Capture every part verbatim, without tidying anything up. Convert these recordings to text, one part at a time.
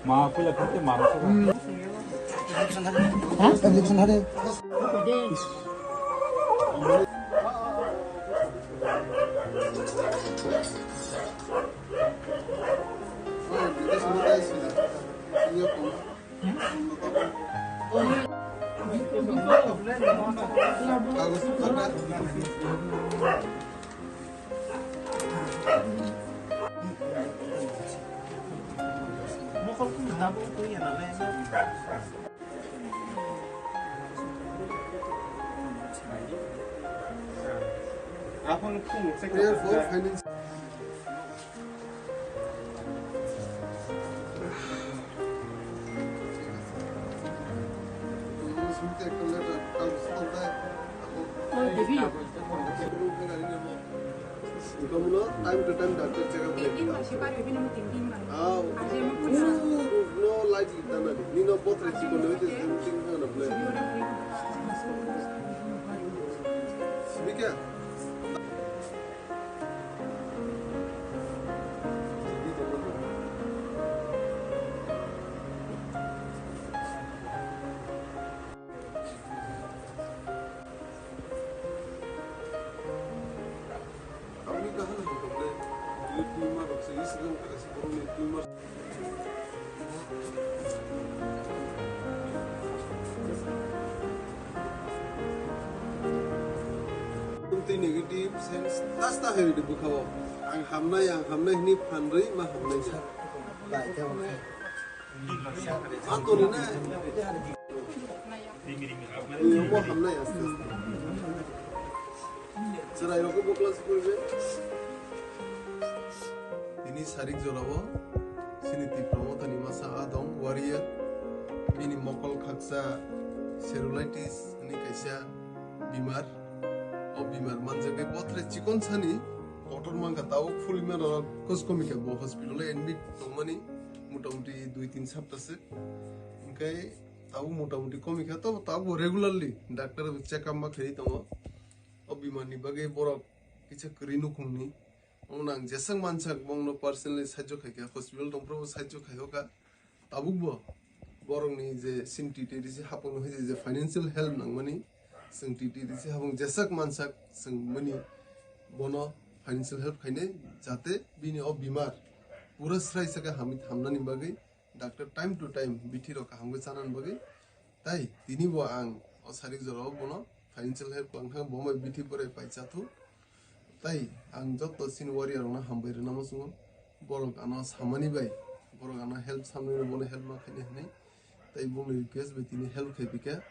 Ma, puila kate ma. Ha? Application hade. Prayer for finance. Time to time doctor check up. Ah, no light. Nino botre chikon hoite ting thang na ble. Sibika. Aboni kaham ni tong le, tumor rok se isi rok se borok ni tumor. Twi negative sense tasta hai rwdi bwkha o. Ang hamnai, ang hamnai hwnwi phan rwi ma hamnai sa. Bai, tei omo khe. Ma toni na. Twi omo hamnai aste aste. Chwrai rok bo class poribe. Tini sarik jorao chini Tipra Mothani masa a dong, warrior. Bini mokol khaksa cellulitis hwnwi kaisa bimar. O bimar manjak bai bothre chikon sani kotor mangkha, tabuk phulima rok koskomikha, bo hospital o admit tongmani motamuti dui tin sapta se. Hwnkhe tabuk motamuti komikha, tobo tabuk bo regularly doctor check up ma khairi tongo. O bimar ni bagwi borok kisa kwrwi nukhungni. Omo nang jeswk mansak bongno personally sahajyo khaikha, hospital tongphuru bo sahajyo khaikha. Tabukbo borokni je chini T T D C hapung hai je financial help nangmani, chwng T T D C hapung jeswk mansak chwng mani bono financial help khainai, jate bini o bimar pura srai sakhe hamwi hamnani bagwi doctor time to time bithi rok kaham khe chanani bagwi. Tai tini bo ang o sarik jorao bono financial help kwlangkha, bo bai bithi borai pai chathu. Tai ang joto chini warrior rokno hambai rwna muchungo. Borok ano samani bai, borok ano help samani bai, bono help ma khainai hwnwi. Tai bongni request bai tini help khai pika.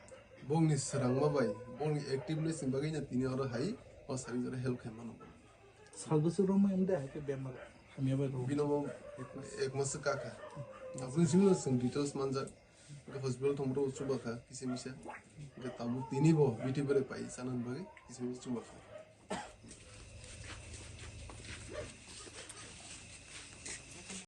Bongni swrangma bai, bongni activeness ni bagwi no tini oro hai o sarik jorao help khai mano. Salbwswk romwi wngde hai khe bemar hamya bai rw. Bino bo ek mas kaka. Aboni simi no chwng details manjak. Hwnkhe hospital thangphuru chubakha kisa misa. Hwnkhe tabuk tini bo bithi borai pai chanani bagwi kisa misa chubakha.